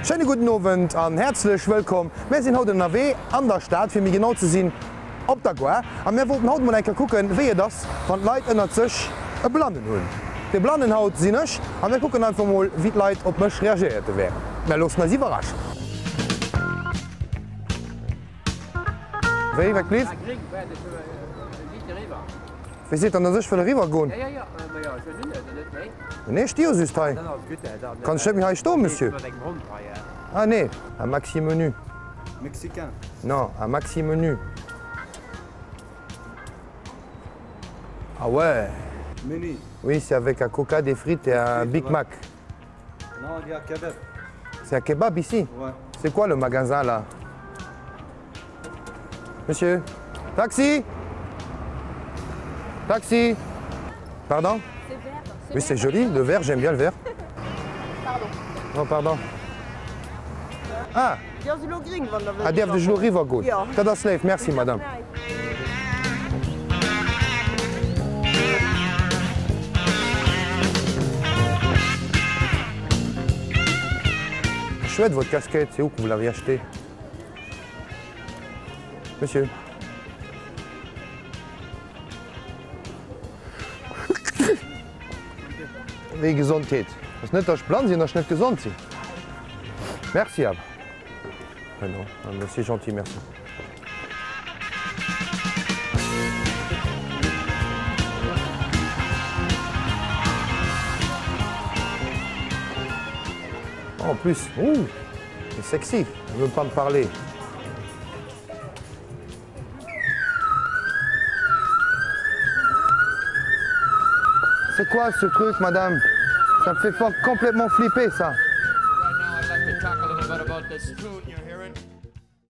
Schéine gudden Owend an häerzlech wëllkomm. Mär sinn haut ënnerwee an der Stad, fir méi genau ze sinn op der Gare. A mär wollten haut mol eng Kéier kucken, wéi et ass, wann d'Leit ënnert sech e Blannen hunn. De Blannen haut sinn ech a mär kucken einfach mol, wéi d'Leit op mech reagéierte wären. Mär loossen eis iwwerraschen. Wéi, wat blitt? Wéi seet dann, dass ech wëll eriwwer goen? Nee, ech sti jo just hei. Kann ech net méi hei stoen, Monsieur? Ah nee, un maxi menu. Mexicain? Non, un maxi menu. Ah ouais! Menu? Oui, c'est avec un coca, des frites et un Big Mac. Non, il y a kebab. C'est un kebab ici? Ouais. C'est quoi le magasin là? Monsieur Taxi Taxi Pardon Oui, c'est joli, le vert, j'aime bien le vert. Pardon. Non, pardon. Ah Ah, däerf ech elo eriwwer goen? Dat ass léif, merci Madame. Chouette votre casquette, c'est où que vous l'avez achetée? Monsieur. Wéi Gesondheet. Ass net, datt ech blann sinn, datt ech net gesond sinn. Merci awer. Non, non, c'est gentil, merci. En plus, ouh, c'est sexy, elle veut pas me parler. C'est quoi ce truc, madame Ça me fait fort complètement flipper, ça.